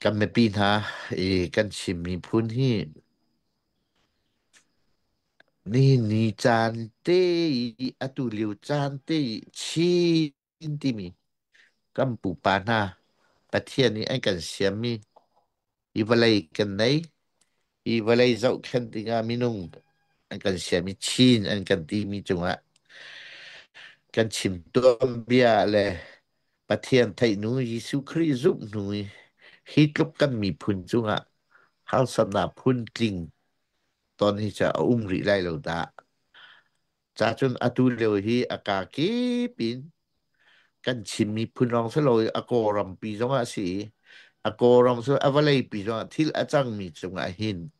Kan mipi hna i kan Chin miphun hi nihin ni caan te i atu lio caan te i Chin timi kan pupa hna Pathian nih an kan siammi hi vawlei kan nei, hi vawlei zohkhenh dingah minung an kan siam i Chin an kan timi cungah kan chim tuanbia le Pathian theih hnu Jesuh Khrih zumh hnu i hi tluk kan miphun cungah harsatnak phuntling ton hi cu a um rih lai lo dah. Ca cun atu lio hi a kaa kip in kan Chin miphun lawng si lo i a Kawlrampi zongah a si i a Kawlram cu a vawleipi zongah thil a cangmi cungah hin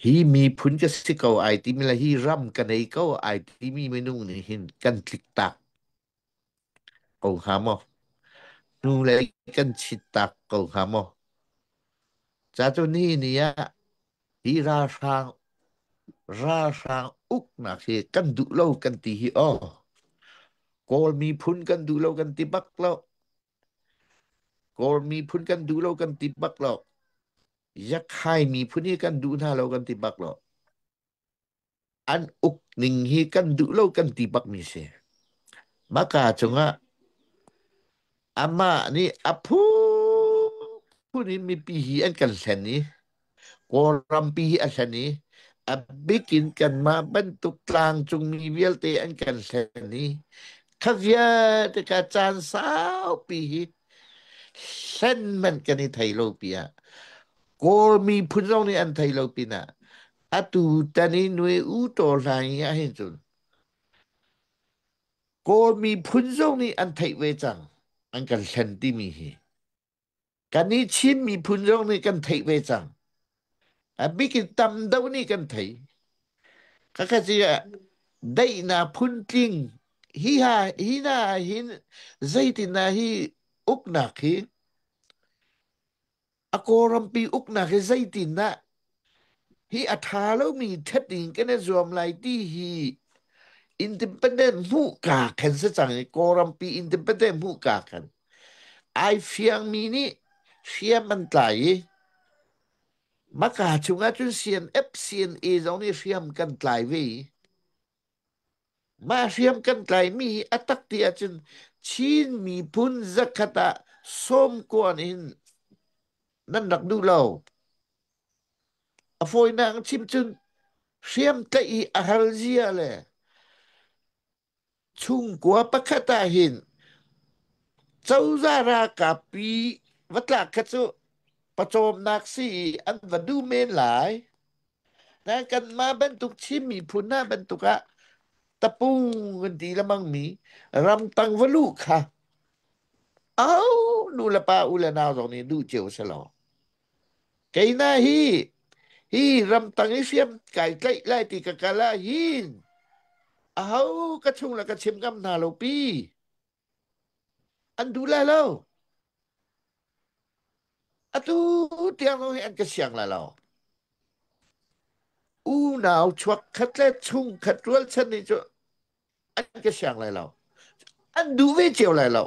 hi miphun ka si ko ai timi le hi ram ka nei ko ai timi minung nih hin kan tliktak ko hnga maw? Hnulei kan chittak ko hnga maw? Ca cu nihin ni ah hi ralhrang uknak hi kan duh lo kan ti hi aw. Kawl miphun kan duh lo kan ti bak lo. Kawl miphun kan duh lo kan ti bak lo. Yakhai miphun hi kan duh hna lo kan ti bak lo. An uk ning hi kan duh lo kan ti bak mi si. Maka cungah amah nih a phun in mipi hi an kan hlen i Kawlrampi hi a hlen i a bikin kanmah bantuk tlangcungmi vialte an kan hlen i kha vialte kha caan saupi hi hlen man kan i thei lo pi ah Kawl miphun zong nih an thei lo pinah atu tan i nui u taw hlan hi ahhin cun Kawl miphun zong nih an theih ve cang an kan hlen timi hi. Kan i Chin miphun zong nih kan theih ve cang. A bik in tam deuh nih kan thei. Khakha ci ah daihnak phuntling hi ha hi na hin zeitin ah hi uknak hi a Kawlrampi uknak hi zeitin dah hi a ṭha lomi ṭhet in kan i zuam lai ti hi independent hmuh ka khan si cang i Kawlrampi independent hmuh ka khan ai fiangmi nih hriam an tlai i maka chungah cun CNF CNA zong nih hriam kan tlai ve i mah hriam kan tlaimi hi a tak ti ahcun Chin miphun zakhat ah sawmkuan in nan rak duh lo. A fawinak chim cun hriam tlaih hi a har zia le chungkua pakhat ah hin cozah ralkap pi va tlak kha cu pawcawmnak si i an va duh men lai. Na kanmah bantuk Chin miphun hna bantuk ah tapung kan ti lemangmi ramtang va luh kha au nu le pa u le nau zong nih duh cio si lo. Kei na hi hi ramtang i hriam kai tlaih lai ti ka kal ah hin aho ka chung le ka chim ngam hna lo pi. An duh lai lo. Atu tiang zong hi an ka siang lai lo. Unau chuak khat le chungkhat rualchan nih cu an ka siang lai lo. An duh ve cio lai lo.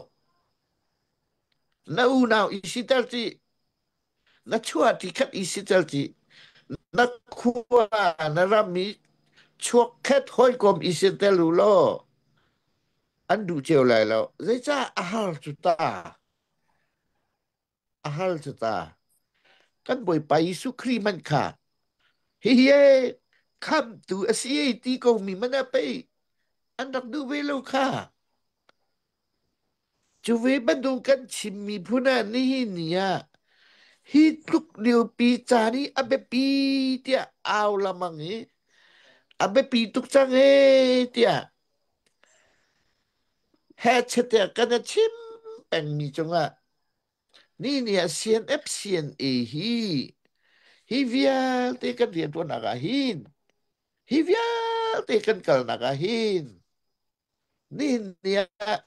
Na unau i siter ci, na chuah ti khat i siter ci, na khua na ram i chuak khat hawikom i siter u law an duh cio lai lo. Zeicah a har cu ta? A har cu ta. Kan Bawipa Jesuh Khrih hmanh kha hihi khamtu a si ei ti ko mi man ah pei an rak duh ve lo kha. Cu ve bantuk kan chim miphun ah nihin ni ah hi tluk liopi caan hi a biapi tiah au lamang i a biapi tuk cang ee tiah hechet tiah kan i chim pengmi cungah ni ni ah CNF CNA hi hi vialte kan rianṭuannak ah hin hi vialte kan kalnak ah hin nihin ni ah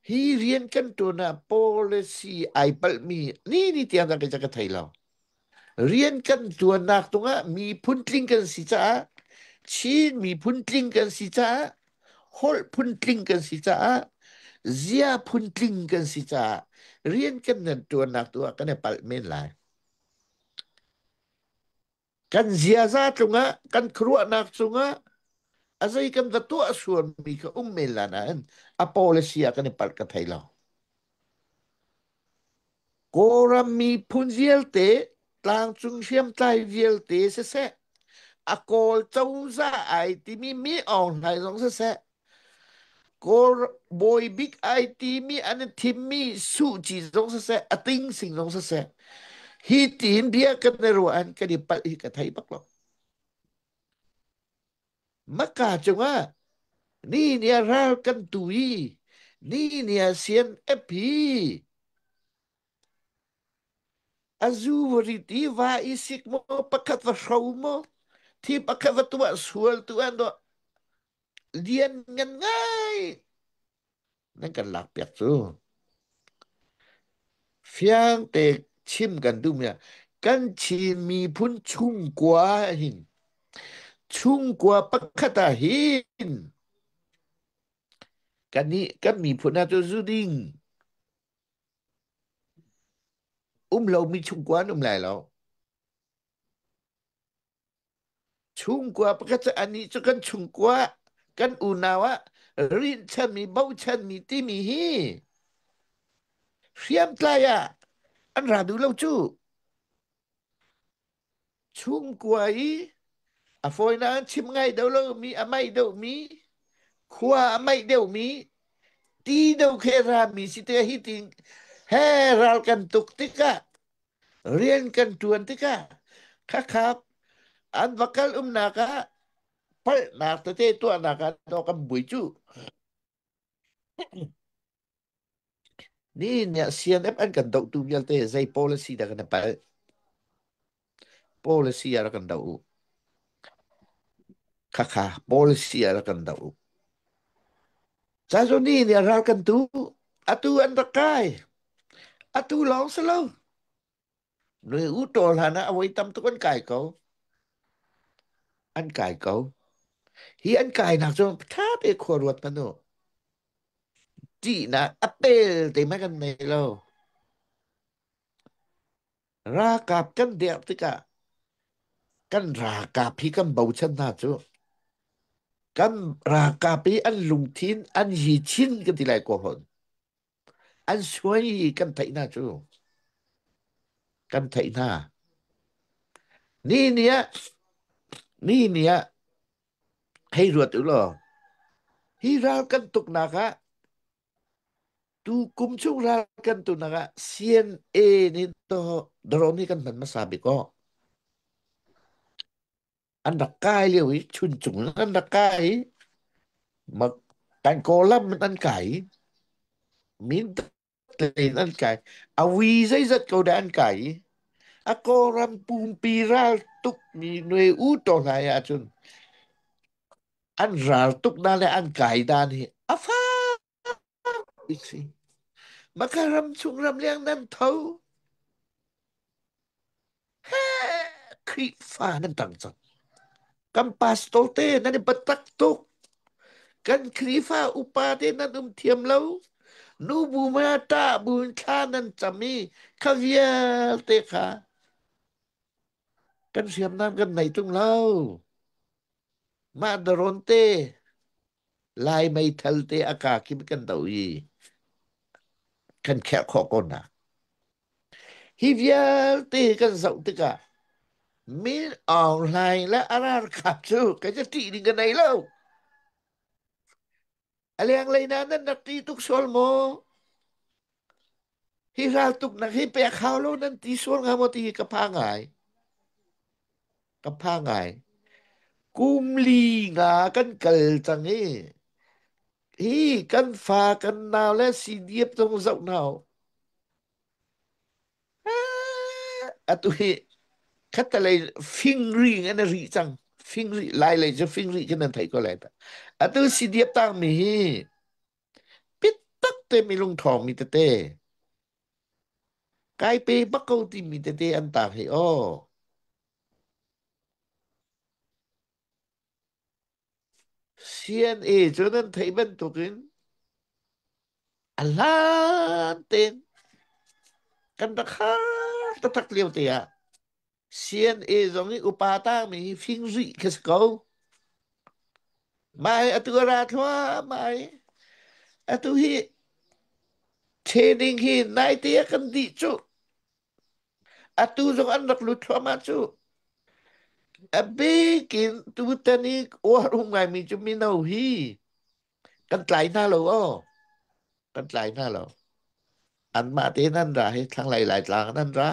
hi rian kan ṭuan ah policy ai palhmi ni ni tiang kan ka thei lo. Rian kan ṭuannak tungah miphun tling kan si caah Chin miphun tling kan si caah holh phun tling kan si caah. Zia phuntling kan si caah rian kan nan ṭuannak tu ah kan i palh men lai. Kan ziaza cungah, kan khuaruahnak cungah a zei kan va tuah sualmi kha um men la nain a policy ah kan i palh ka thei lo. Kawlram miphun vialte, tlangcung hriamtlai vialte siseh, a Kawl cozah ai timi mi Aung Hlaing zong siseh, Kawl bawi bik ai timi an i thimmi Suh Ci zong siseh, a ting sing zong siseh, hi tiin bia kan i ruah an kan i palh hi ka thei bak lo. Maka cungah ni ni ah ral kan tu i ni ni ah CNF hi a zu va rit i va i sik maw pakhat va hro maw thi pakhat va tuah sual tu an do lian ngan ngai nan kan lak piak cu fiang te chim kan duh mi kan Chin miphun chungkua hin chungkua pakhat ah hin kan nih kan miphun ah cu zu ding um lomi chungkua an um lai lo. Chungkua pakhat cu anih cu kan chungkua kan unau ah rinhchanmi bochanmi timi hi hriamtlai ah an ra duh lo cu. Chungkua i a fawinak in chim ngai deuh lomi a maih deuhmi khua a maih deuhmi ti deuh khi a rami si tikah hi ti he ral kan tuk tikah rian kan ṭuan tikah khakha an va kal umnak ah palhnak tete tuahnak ah dawh kan bui cu. Ni nih CNF an kan dohtu vialte zei policy dah kan i palh? Policy ah rak kan doh u. Khakha policy ah rak kan doh u. Cazoni nih ral kan tu. Atu an rak kai. Atu lawng si lo. Nui u tawl hlan ah a voi tam tuk an kai ko. An kai ko. Hi an kainak cu ṭha te khua ruat hmanh u. Ṭihnak a pel te hmanh kan nei lo. Ralkap kan derh tikah kan ralkap hi kan bochan hna cu. Kan ralkap hi an lungthin an hi chin kan ti lai ko hon. An suai hi kan theih hna cu. Kan theih hna. Ni ni ah ni ni ah hei ruat u law hi ral kan tuknak ah tu kum chung ral kan tuknak ah CNA nih to drone hi kan hman hmasa bik aw. An rak kai lio i chuncung in an rak kai i mak kan Kawlam in an kai i min in an kai awi zeizat ko dah an kai i a Kawlram pumpi ral tuk mi nue u to hna ahcun an ral tuk na le an kai dan hi a fak bik si. Maka ram chung ram leng nan tho he Khrihfa nan tang cang. Kan pastor te nan i biatak tuk. Kan Khrihfa upa te nan um thiam lo. Nu bu ma ta bu in thla nan cam i kha vialte kha kan hriamnam kan nei tung lo. Mah daron te Lai meithal te a ka kim kan do i kan kherh khawh ko na. Hi vialte kan zoh tikah Min Aung Hlaing le a ralkap cu kan i ṭih ding ka nei lo. A lenglei na nan rak ṭih tuk sual maw? Hi raltuknak hi pek hau lo nan ti sual hnga maw ti hi ka pha ngai. Ka pha ngai. Kum li nga kan kal cang i hi kan fa kan nau le CDF zong zoh hna u. Atu hi khattelei fingri in an ri cang. Fingri lai lei cu fingri khi nan theih ko lai ta. Atu CDF tangmi hi pit tak te mi lungṭhawng mi tete kai pe bak ko timi tete an tang hi aw. CNA cu nan theih bantukin A hlan tein kan rak har taktak lio te ah CNA zong hi upa tangmi hi fingzuih khi si ko. Mah hi atu a ra thluahmah i atu hi training hi naite ah kan dih cu. Atu zong an rak lut thluahmah cu. A bikin tutan i uar um ngaimi cu mino hi kan tlai hna lo aw. Kan tlai hna lo. Anmah tein an ra hi thlanglei Laitlang in an ra.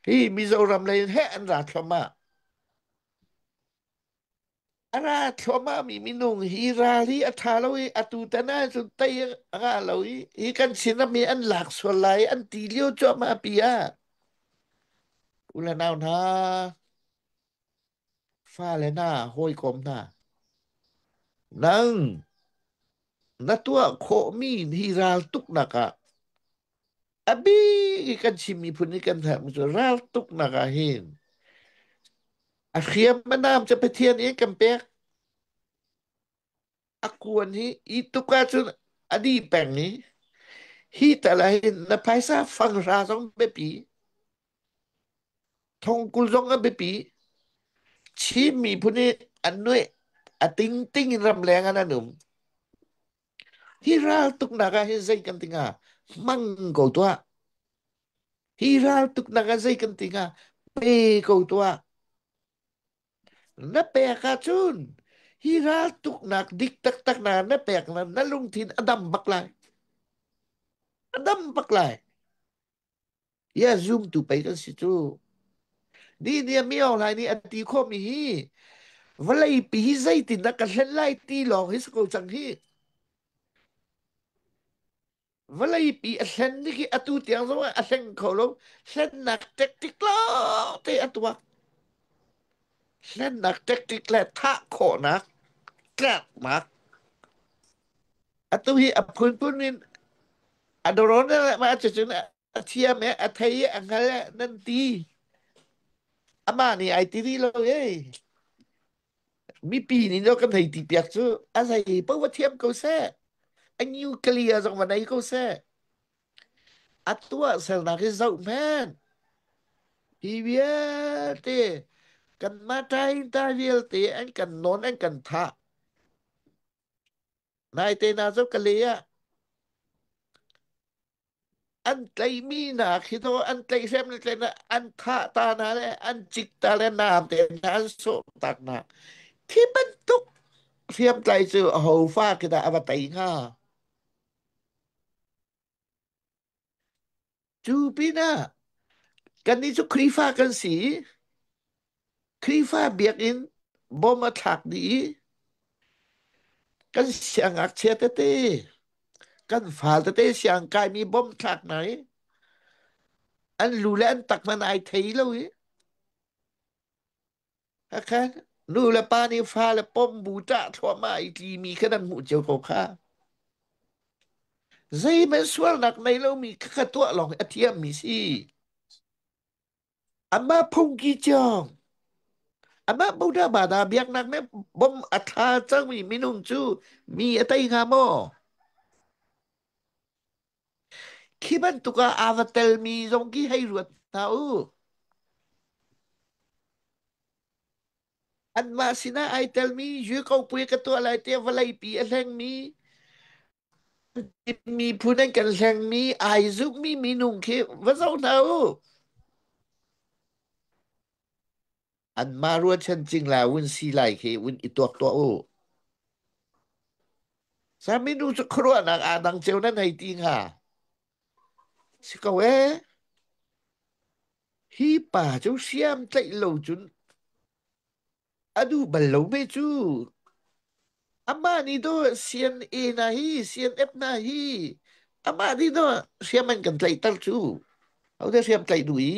Hi Mizoram lei in heh an ra thluahmah. A ra thluahmahmi minung hi ral hi a ṭha lo i atu tan ahcun tei a ngah lo i hi kan chin ram hi an lak sual lai an ti lio cuahmah pi ah u le nau hna fale hna hawikom hna nang na tuah khawhmi hi ral tuknak ah a bik i kan Chin miphun i kan herhmi cu ral tuknak ah hin a hriam a nam cu Pathian in kan pek a kuan hi i tuk ahcun a dih peng i hi tal ah hin na phaisa fanghra zong biapi thongkul zong a biapi. Chin miphun hi an nuih a tingting in ramleng ah an um. Hi ral tuknak ah hin zei kan ti hnga? Hmang ko tuah. Hi ral tuknak ah zei kan ti hnga? Pe ko tuah. Na pek ahcun hi ral tuknak dik taktak na na pek na na lungthin a dam bak lai. A dam bak lai. Ya zumtu pei kan si cu. Ni nih mi Aung Hlaing nih a ti khawhmi hi vawlei pi hi zeitindah ka hlen lai ti lawng hi si ko cang hi. Vawleipi a hlen ni khi atu tiang zong ah a hleng kho lo. Hlennak tactic lawngte a tuah. Hlennak tactic le thah khawhnak, tlaknak. Atu hi a phunphun in a doron le mah cucun a thiam e, a thei e, a hngal e, nan ti. Amah nih ai ti rih lo e. Mipi nih no kan hei ti piak cu a zei paoh a thiam ko seh. A nuclear zong va nei ko seh. A tuahsernak hi zoh hmanh. Hi vialte kanmah ṭainta vialte an kan nawn an kan thah. Naite na cu ka le ah an tlaihmi hna khi to an tlaihhrem le tlaih an thah ta hna le an cik ta le naam te hna an sawh tak hna. Khi bantuk hriamtlai cu aho fa khi dah a va tei hnga? Cu pinah kannih cu Khrihfa kan si i Khrihfa biakinn bom a thlak dih i kan siangngakchia tete kan fal tete siang kaimi bom thlak hna i an lu le an tak hmanh ai thei lo i hakhan nu le pa nih fale pom bu ṭah thluahmah i tlimi kha nan hmuh cio ko kha. Zeihmanh sualnak nei lomi kha tuah lawng hi a thiammi si. Amah phungki ciong, amah Buddha bada biaknak nih bom a thla cangmi minung cu mi a tei hnga maw? Khi bantuk ah aa va telmi zong khi hei ruat hna u. Anmah sinah ai telmi Yukopui ka tuah lai tiah vawleipi a hlengmi miphun an kan hlengmi ai zummi minung khi va zoh hna u. Anmah ruahchan cingla vun si lai khi vun i tuak tuah u. Sa minu cu khuaruahnak aa dang cio nan hei ti hnga. Si ko ee. Hi pa cu hriam tlaih lo cun a duh bal lo me cu. Amah nih dawh CNA hna hi CNF hna hi amah nih dawh hriam an kan tlaihter cu. Hodah hriam tlaih duh i?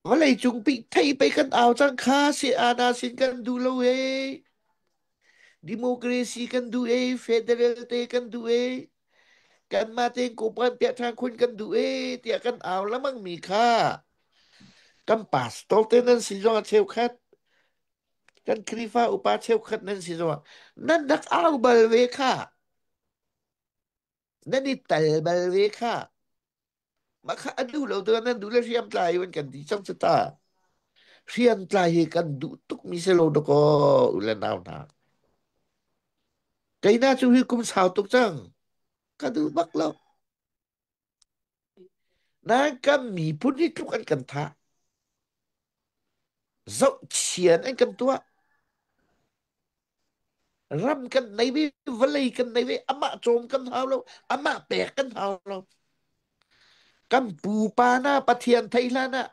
Vawlei cung pi thei pei kan au cang kha si ana sin kan duh lo e. Democracy kan duh e, federal te kan duh e. Kanmah tein kawpan piah ṭhan khun kan duh e tiah kan au lengmang mi kha kan pastor te nan si zong a cheukhat. Kan Khrihfa upa cheukhat nan si zongah nan rak au bal ve kha. Nan i tal bal ve kha. Mah kha a duh lo tu nan duh le hriamtlai in kan ti cang cu ta. Hriamtlai hi kan duh tukmi si lo dakaw u le nau hna. Keina cu hi kum sau tuk cang. Ka duh bak lo. Nain kan miphun hi tluk an kan thah. Zohchian an kan tuah. Ram kan nei ve, vawlei kan nei ve, amah cawm kan hau lo, amah pek kan hau lo. Kan pupa na Pathian thei hlan ah,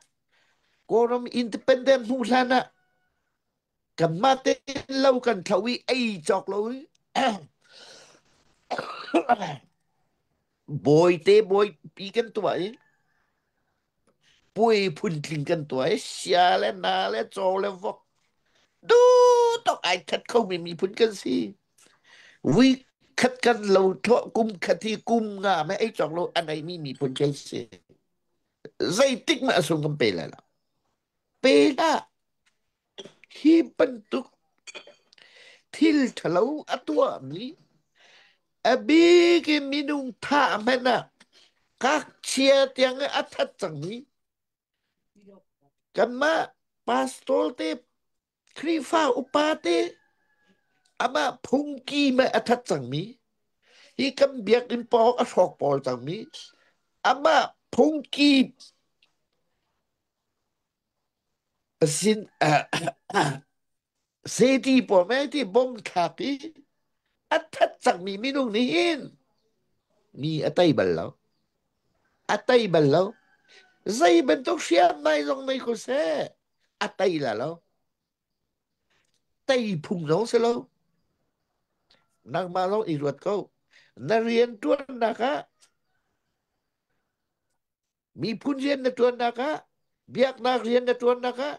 Kawlram independent hnu hlan ah, kanmah tein lo kan thlo i ei cawk lo i bawite bawipi kan tuah i puai phuntling kan tuah i sia le na le caw le vok du tok ai that khomi miphun kan si. Vui khat kan lo thlo kum khat hi kum nga me ei cawk lo a neimi miphun kan si. Zeitik mah sung kan pe lai lo. Pe hlah. Hi bantuk thil ṭhalo a tuahmi a bik in minung thah hmanh ah ngakchia tiang a that cangmi kanmah pastor te Khrihfa upa te amah phungki mah a that cangmi hi kan biakinn pawng a hrawk pawl cangmi amah phungki sin seti pawl mei ti bom thlak i a that cangmi minung nih hin mi a tei bal lo, a tei bal lo. Zei bantuk hriamnai zong nei ko seh, a tei la lo, tei phung zong si lo. Nangmah zong i ruat ko, na rian ṭuannak ah, miphun rian na ṭuannak ah, biaknak rian na ṭuannak ah,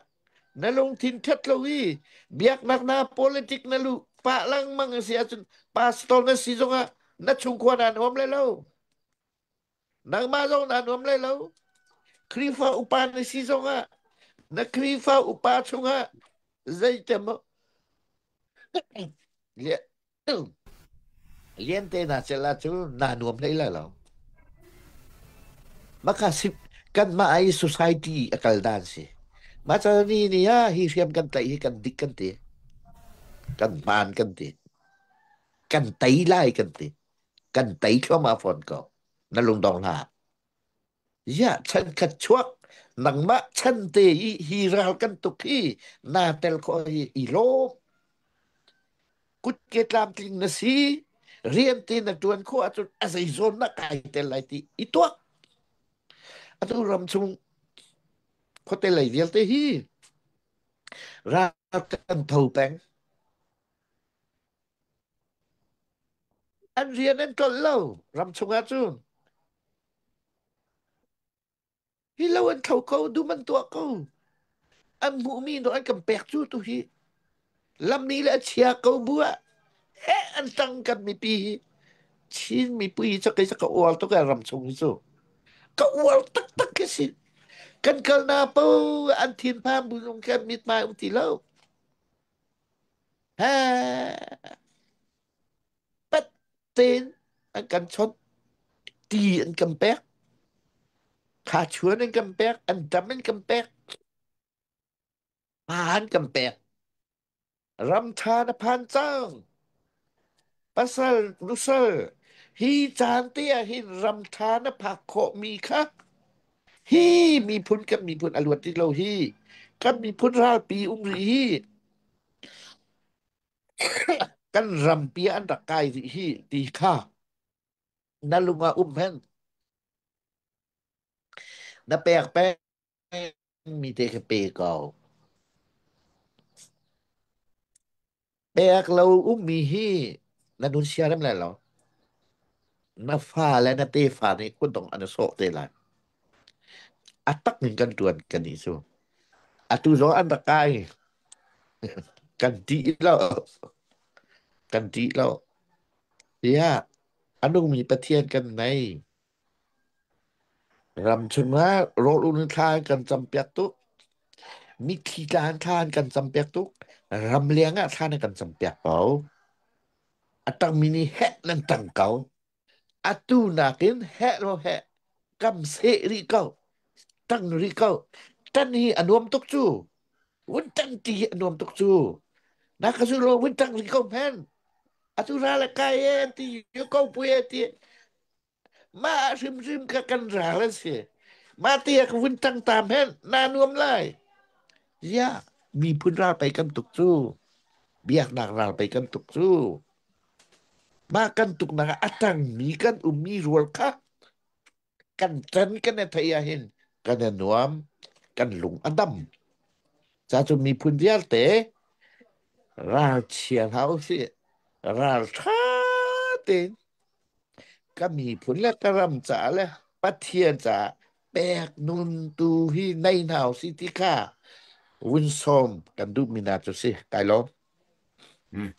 na lungthin ṭhat lo i biaknak na politic na luh pah lengmang a si ahcun, pastor na si zongah na chungkhua naa nuam lai lo, nangmah zong naa nuam lai lo. Khrihfa upa na si zongah na Khrihfa upa chungah zeitem liante na cel ahcun naa nuam hlei lai lo. Maka si kanmah i society a kal dan si. Mah ca ni ni ah hi hriam kan tlaih hi kan dik kan ti. Kan hmaan kan ti. Kan tei lai kan ti. Kan tei thluahmah fawn ko. Na lungdong hlah. Ziah chan khat chuak nangmah chan te i hi ral kan tuk hi naa tel khawh hi i lawm. Kutke tlamtling na si, rian te na ṭuan khawh ahcun a zeizawn na kai tel lai ti i tuak. Atu ram chung khuate lei vialte hi ral kan tho peng. An rian an tlolh lo ram chung ahcun. Hi lo an thlo ko, dum an tuah ko. An hmuhmi no an kan pek cu tu hi. Lam ni le a chia ko bu ah he an tang kan mipi hi. Chin mipi hi cakei ka uar tuk ram chung hi cu. Ka uar taktak khi si. Kan kal na po an thinphan bu zong kan mithmai um ti lo. He pat tein an kan chawnh, ti an kan pek, khachuan an kan pek, anṭam an kan pek, pa an kan pek. Ram ṭha na phan cang. Pasal nusal hi caan te ah hin ram ṭha na phak khawhmi kha hi miphun kan miphun a luat ti lo hi kan miphun ralpi um rih hi kan rampi ah an rak kai rih hi ti kha na lung ah um hen na pek peng mi te kha pe ko. Pek lo ummi hi na nun sia rem lai lo, na fa le na tefa nih kutdong an i sawh te lai. A tak in kan tuan kan nih cu atu zong an rak kai, kan ṭih lo, kan ṭih lo. Tiah a nungmi Pathian kan nei. Ram chungah rawl un thla an kan campiak tuk. Mitthli tla an thla an kan campiak tuk. Ramleng ah thla na kan campiak ko. A tangmi nih heh nan tang ko. Atu nakin heh lo heh kam seh rih ko. Tang rih ko. Tan hi a nuam tuk cu. Vun tang ti hi a nuam tuk cu. Na ka zu lo vun tang rih ko men. Atu ra le kai e ti yu ko pui e ti. Mah hrimhrim kha kan ral an si. Mah ti ah ka vun tang ta men na nuam lai. Ziah miphun ral pei kan tuk cu. Biaknak ral pei kan tuk cu. Mah kan tuknak ah a tangmi kan ummi rual kha kan ṭan kan i theih ahhin kan i nuam, kan lung a dam. Ca cu miphun vialte ralchia hlah usih, ralṭha tein ka miphun le ka ram caah le Pathian caah pek nun tu hi nei hna usih ti kha vun sawm kan duhmi hna cu si. Kai lawm. Mm.